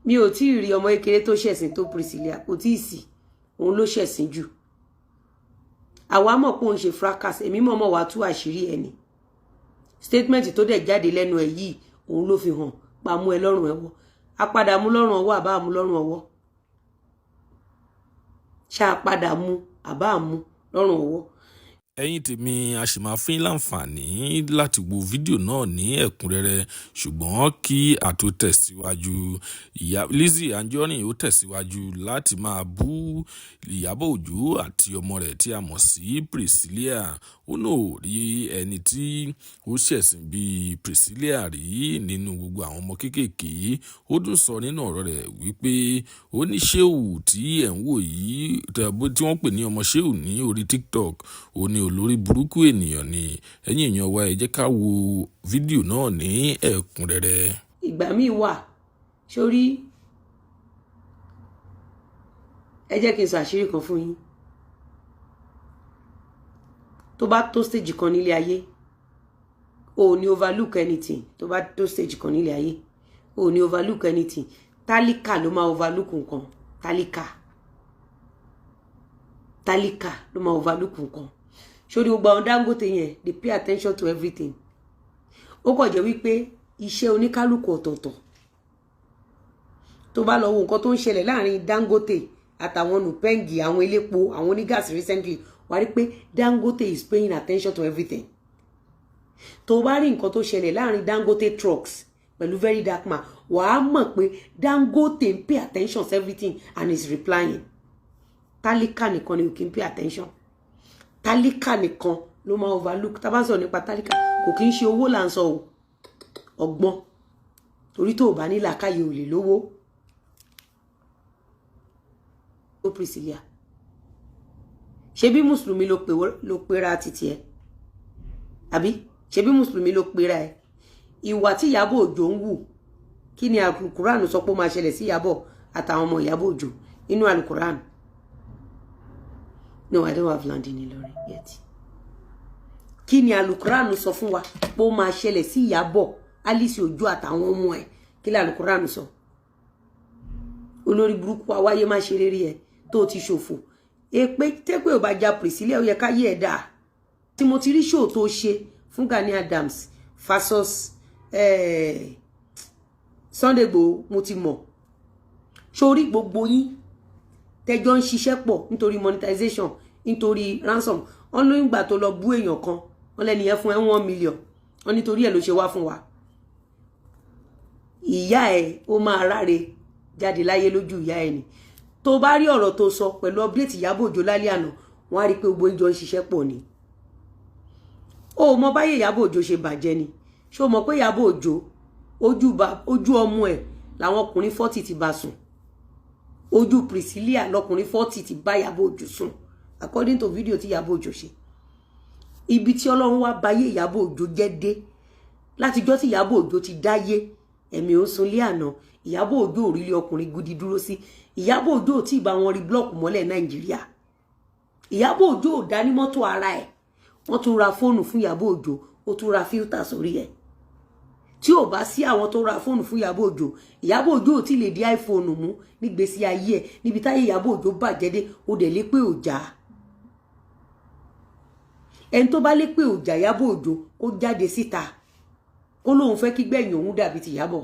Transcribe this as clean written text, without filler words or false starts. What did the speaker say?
Mi ò tí ì rí ọmọ kékeré tó ṣẹ̀sìn tó Priscilla, kò tí ì sí. Òun ló ṣẹ̀sìn jù. Àwa mọ̀ pé òun ṣe fracas. Èmi mọ̀ mọ̀ wá tú àṣírí ẹ̀ ni. Statement tó dẹ̀ jáde lẹ́nu ẹ̀ yìí, òun ló fi hàn pa mú ẹ lọ́rùn ẹwọ́. A padà mú lọ́rùn ọwọ́, àbá mú lọ́rùn ọwọ́? Ṣá padà mú, àbá mú lọ́rùn ọwọ́? Ẹ̀yin tèmi, a sì máa fún yín láǹfààní láti wo fídíò náà ní ẹ̀kúnrẹ́rẹ́, ṣùgbọ́n kí a tó tẹ̀síwájú, ìyá Lizzy Anjorin ó tẹ̀síwájú láti máa bú Ìyábọ̀ Òjó àti ọmọ rẹ̀ tí a mọ̀ sí Priscilla. Ó náà ò rí ẹni tí ó ṣẹ̀sìn bíi Priscilla rí nínú gbogbo àwọn ọmọ kéékèèké. Ó tún sọ nínú ọ̀rọ̀ rẹ̀ wípé ó ní Ṣéhù tí ẹ̀ ń wò yìí, tí wọ́n pè ní ọmọ Ṣéhù ní orí TikTok, ó ní olórí burúkú ènìyàn ni. Ẹ̀yin èèyàn wa, ẹ jẹ́ ká wo fídíò náà ní ẹ̀kúnrẹ́rẹ́. Ìgbà míì wà sórí, ẹ jẹ́ kí n sọ àṣírí kan fún yín. Tó bá tó stage kan nílé ayé, o ò ní overlook anything. Tó bá tó stage kan nílé ayé, o ò ní overlook anything. Tálíkà ló máa overlook nǹkan. Tálíkà, tálíkà ló máa overlook nǹkan. Sórí gbogbo àwọn Dangote yẹn, they pay attention to everything. Ó kàn jẹ́ wípé iṣẹ́ oníkálukú ọ̀tọ̀ọ̀tọ̀. Tó bá lọ wo nǹkan tó ń ṣẹlẹ̀ láàrin Dangote àtàwọn NUPENG, àwọn elépo, àwọn onígàsì recently, wàá rí pé Dangote is paying attention to everything. Tó bá rí nǹkan tó ṣẹlẹ̀ láàrin Dangote Trucks pẹ̀lú Very Dark Man, wàá mọ̀ pé Dangote ń pay attention to everything and is replying. Tálíkà nìkan ni ò kí ń pay attention. Tálíkà nìkan ló máa overlook. Tá bá sọ̀rọ̀ nípa tálíkà, kò kí ń ṣe owó là ń sọ o, ọgbọ́n. Torí tó o bá ní làákàyè, ò lè lówó. Ó Priscilla, ṣebí mùsùlùmí ló pè, ló pera títí ẹ, àbí ṣebí mùsùlùmí ló pera ẹ? Ìwà tí Ìyábọ̀ Òjó ń wù, kí ni alukuranu sọ pé ó máa ṣẹlẹ̀ sí Ìyábọ̀ àtàwọn ọmọ Ìyábọ̀ Òjó nínú alukuranu? No, I don't have land in Ilorin yet. Kí ni alukuranu sọ fún wa pé ó máa ṣẹlẹ̀ sí Ìyábọ̀ Alice Òjó àtàwọn ọmọ ẹ̀? Kí ni alukuranu sọ? Olórí burúkú awáyé má ṣe rere ẹ tó ti ṣòfò. Èpè tẹ́pẹ́ ò bá ja Priscilla, ó yẹ káyé ẹ̀ dáa. Tí mo ti rí show tó ṣe fún Gani Adams versus Sunday Igboho, mo ti mọ̀. Sórí gbogbo yín tẹjọ́ ń ṣiṣẹ́ pọ̀ nítorí monetization, nítorí ransom, wọn ló ń gbà tó lọ bú èèyàn kan, wọn lẹ́nu yẹn fún ẹ 1 million, wọn nítorí ẹ̀ ló ṣe wá fún wa. Ìyá ẹ ó máa ráre jáde láyé lójú ìyá ẹ ni. Tó bá rí ọ̀rọ̀ tó sọ pẹ̀lú update Ìyábọ̀ Òjó lálẹ́ àná, wọ́n á rí i pé gbogbo ìjọ ń ṣiṣẹ́ pọ̀ ni. Ó mọ báyé Ìyábọ̀ Òjó ṣe bàjẹ́ ni. Ṣé o mọ̀ pé Ìyábọ̀ Òjó, ojú ọmọ ẹ̀ làwọn ọkùnrin 40 ti bá sùn? Ojú Priscilla lọkùnrin 40 ti bá Ìyábọ̀ Òjó sùn, according to video tí Ìyábọ̀ Òjó ṣe. Ibi tí Ọlọ́run wá báyé Ìyábọ̀ Òjó jẹ́ dé, látijọ́ tí Ìyábọ̀ Òjó ti dáyé, ẹ̀mí ò ń sunlé àná. Ìyábọ̀ Òjó ò rí ilé ọkùnrin gidi dúró sí. Ìyábọ̀ Òjó ò tí ì bá wọn rí block mọ́lẹ̀ Nàìjíríà. Ìyábọ̀ Òjó ò dá ní mọ́tò ara ẹ̀. Wọ́n tún ra fóònù fún Ìyábọ̀ Òjó, ó tún ra filter sórí ẹ̀. Tí ò bá sí àwọn tó ra fóònù fún Ìyábọ̀ Òjó, Ìyábọ̀ Òjó ò tí lè di iPhone mú nígbésí ayé ẹ̀. Níbi táyé Ìyábọ̀ Òjó bàjẹ́ dé, ó dẹ̀ lé pé òjà. Ẹni tó bá lé pé òjà Ìyábọ̀ Òjó, kó jáde síta, kó lóun fẹ́ kí gbẹ̀yìn òun dàbí tìyábọ̀.